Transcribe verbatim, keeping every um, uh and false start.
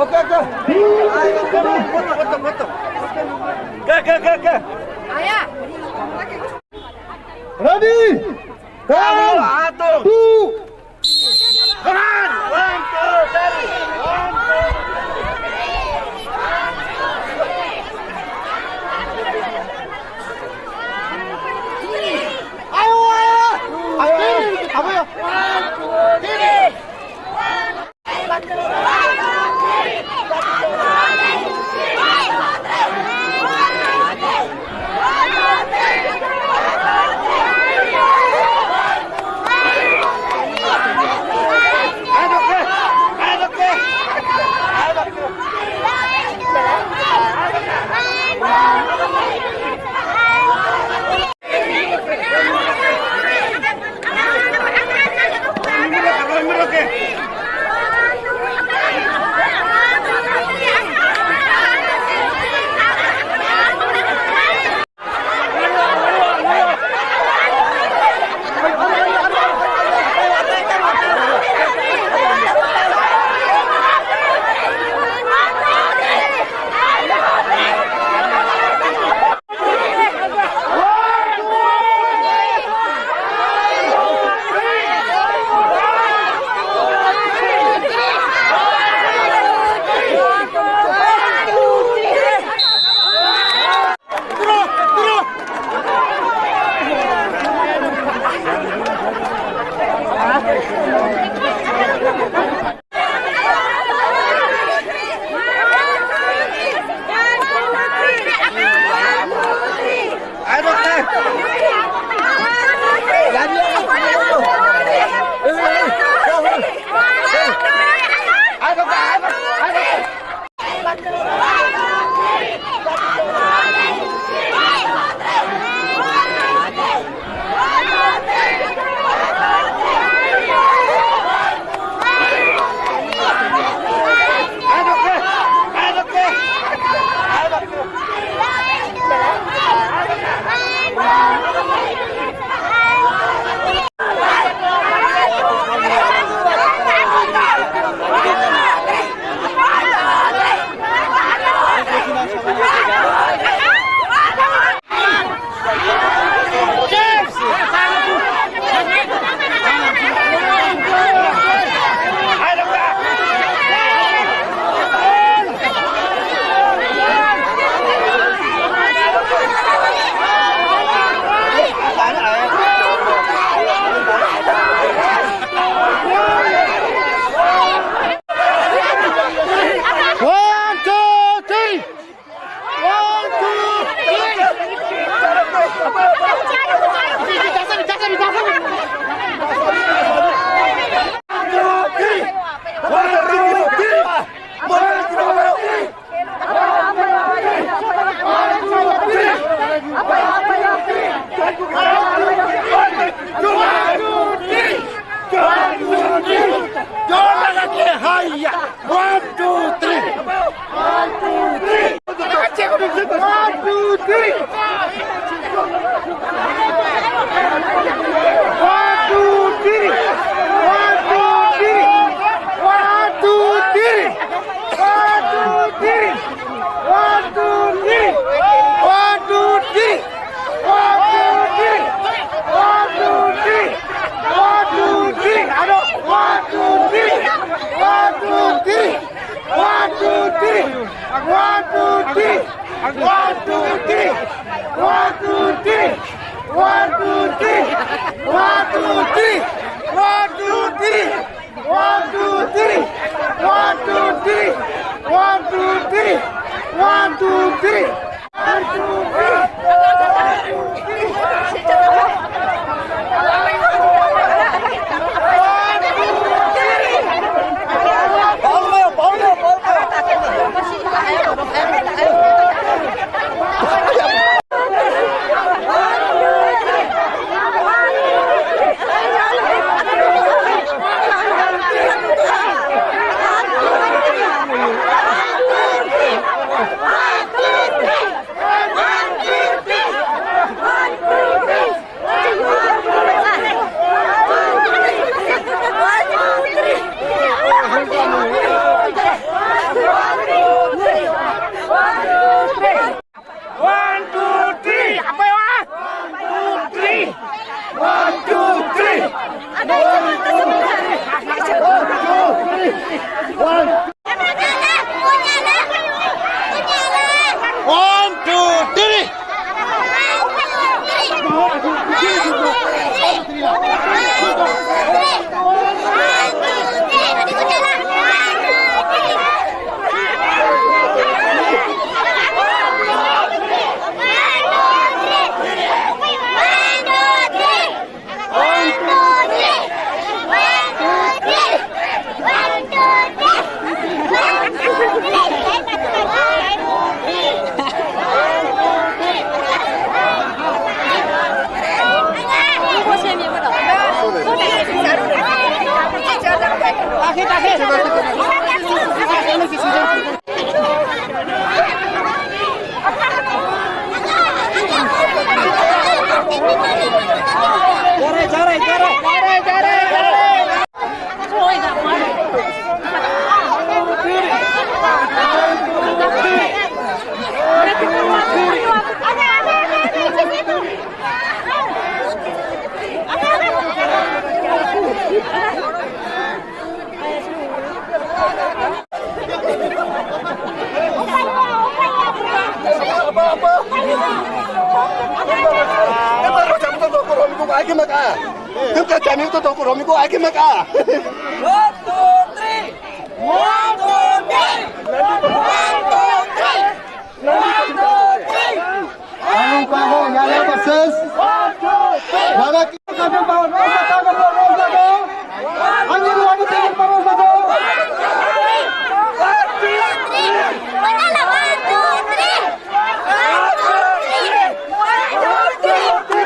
Oke, oke. Oke, oke, oke. Ready? Come! Two! Come on! One, two, three. One, two, three. Ayo, ayo! Ayo, ayo! Apa ya? One, two, three. Aki maka. Tum ka kami to to ko romi ko aki maka. One, two, three. One, two, three. One, two, three. One, two, three. Anu kago, ya ya pases. One, two, three. Wala ki kago ba, rosa kago ba, rosa kago. Ani wani tegi ba, rosa kago. One, two, three. One, two, three. One, two, three. One, two, three.